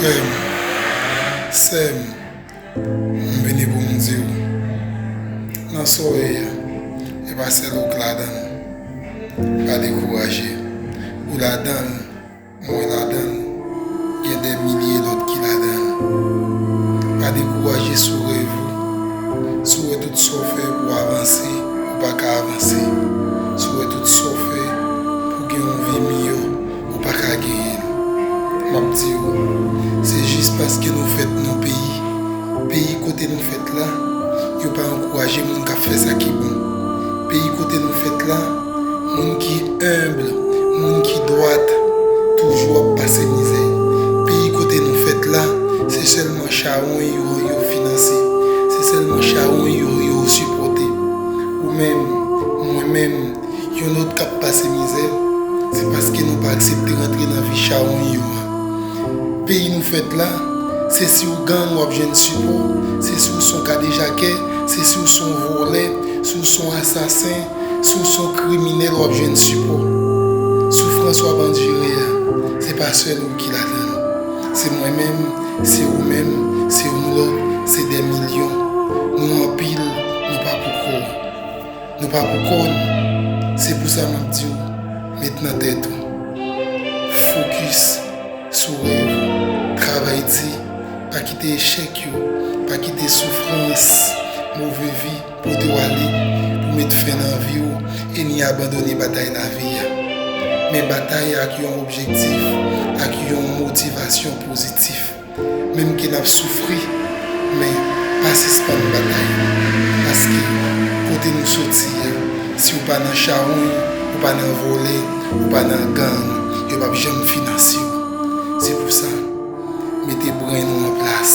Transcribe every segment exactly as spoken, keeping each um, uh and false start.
Frè m, sè m, m vini pou m di w, nan sa w ye a, e pa sèl ou k ladan l. Pa dekouraje. Ou ladan l, mwen ladan l, gen dè milye lòt ki ladan l. Pa dekouraje sou rèv ou. Si w wè tout sa w fè pou w avanse, ou pa ka avanse. Si w wè tout sa w fè pou gen yon vi miyò, ou pa ka genyen l. M ap di w, se jis paske nou fèt nan peyi, peyi kote nou fèt la, yo pa ankouraje moun k ap fè sa ki bon. Peyi kote nou fèt la, moun ki enb, moun ki dwat, toujou ap pase mizè. Peyi kote nou fèt la, se sèlman chawony yo, yo finanse. Se sèlman chawony yo, yo sipòte. Ou menm, mwen menm, yon lòt k ap pase mizè, se paske nou pa aksepte rantre nan vi chawony yo a. Peyi nou fèt la, se si w gang w ap jwenn sipò, se si w se yon kadejakè, se si w se yon vòlè, si w se yon asasen, si w se yon kriminèl w ap jwenn sipò. Soufrans w ap andire a, se pa sèl ou ki ladan l. Se mwen menm, se ou menm, se yon lòt, se dè milyon. Nou anpil, nou pa pou kò. Nou pa pou kò n. Se pou sa m ap di w, met nan tèt ou. Fokis sou rèv ou. Travay di, pa kite echèk yo, pa kite soufrans, move vi pote w ale pou met fen nan vi w e ni abandone batay lavi a. Men batay ak yon objektif, ak yon motivasyon pozitif. Menm ke n ap soufri, men pa sispann batay. Paske kote nou soti a, si w pa nan chawony, ou pa nan vòlè, ou pa nan gang, yo p ap janm finanse w. Se pou sa, mete brenn ou an plas.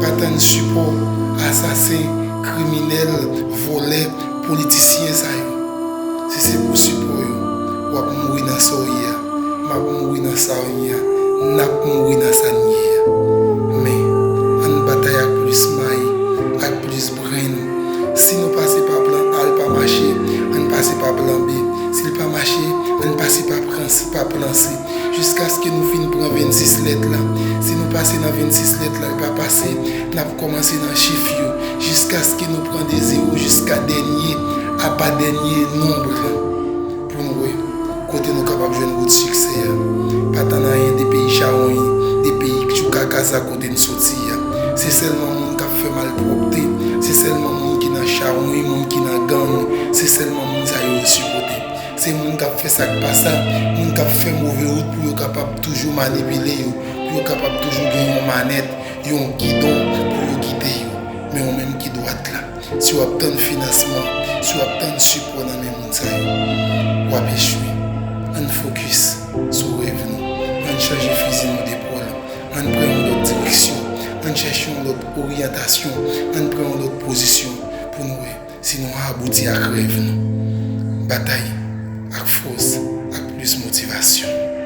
Pa tann sipò asasen, kriminèl, vòlè, politisyen sa yo. Si se pou sipò yo w ap mouri nan sa w ye a, m ap mouri nan sa w ye a, n ap mouri nan sa n ye a. Men, ann batay ak plis may, ak plis brenn. Si nou pase pa plan A, l pa mache, ann pase pa plan B. Si l pa mache, ann pase pa plan C, pa plan C. Jiskaske nou fin pran vennsis lèt la. Si nou pase nan vennsis lèt la, l pa pase, n ap kòmanse nan chif yo. Jiskaske nou pran de zewo jiska dènye, apa dènye nonb la. Pou n wè kote nou kapab jwenn wout siksè a. Pa tann anyen de peyi chawony, de peyi tchoukaka sa kote n soti a. Se sèlman moun k ap fè malpwòpte, se sèlman moun ki nan chawony, moun ki nan gang, se sèlman moun sa yo yo sipòte. Se moun k ap fè sa k pa sa, moun k ap fè move wout pou yo kapab toujou manipile yo, pou yo kapab toujou gen yon manèt, yon gidon pou yo gide yo. Men ou menm ki dwat la, si w ap tann finansman, si w ap tann sipò nan men moun sa yo, w ap echwe. Ann fokis sou rèv nou. Ann chanje fizi nou depòl. Ann pran yon lòt direksyon. Ann chèche yon lòt oryantasyon. Ann pran yon lòt pozisyon pou nou wè si nou abouti ak rèv nou. Batay ak fòs, ak plis motivasyon.